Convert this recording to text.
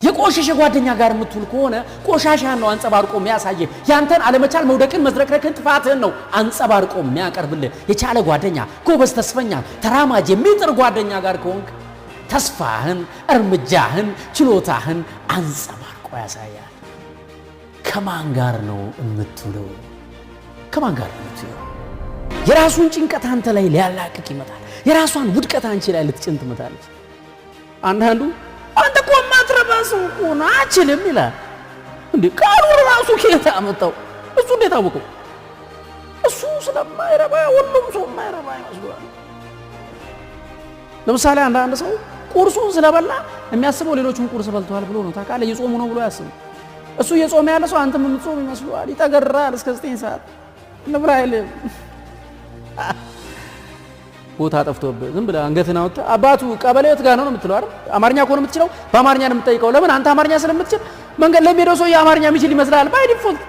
የቆሸሸ ጓደኛ ጋር የምትውል ከሆነ ቆሻሻህን ነው አንጸባርቆ የሚያሳይህ። ያንተን አለመቻል፣ መውደቅን፣ መዝረክረክን፣ ጥፋትህን ነው አንጸባርቆ የሚያቀርብልህ። የቻለ ጓደኛ፣ ጎበዝ፣ ተስፈኛ፣ ተራማጅ፣ የሚጥር ጓደኛ ጋር ከሆንክ ተስፋህን፣ እርምጃህን፣ ችሎታህን አንጸባርቆ ያሳያል። ከማን ጋር ነው የምትውለው? ከማን ጋር ነው የምትውለው? የራሱን ጭንቀት አንተ ላይ ሊያላቅቅ ይመጣል። የራሷን ውድቀት አንቺ ላይ ልትጭን ትመጣለች። አንዳንዱ አንተ እኮ የማትረባ ሰው እኮ ነው አችልም ይላል። እንዴ ቃሉ ራሱ ከየት አመጣው? እሱ እንዴት አወቀው? እሱ ስለማይረባ ሁሉም ሰው የማይረባ ይመስለዋል። ለምሳሌ አንዳንድ ሰው ቁርሱን ስለበላ የሚያስበው ሌሎቹም ቁርስ በልተዋል ብሎ ነው። ታውቃለህ፣ እየጾሙ ነው ብሎ ያስቡ። እሱ እየጾመ ያለ ሰው አንተም የምትጾም ይመስለዋል። ይጠገራል እስከ 9 ሰዓት ንብራ አይልም። ቦታ ጠፍቶብህ ዝም ብለህ አንገትህን አውጥተህ አባቱ ቀበሌ የት ጋር ነው ነው የምትለው አይደል? አማርኛ ከሆነ የምትችለው በአማርኛ ነው የምትጠይቀው። ለምን? አንተ አማርኛ ስለምትችል መንገድ ለሚሄደው ሰው የአማርኛ የሚችል ይመስላል by default።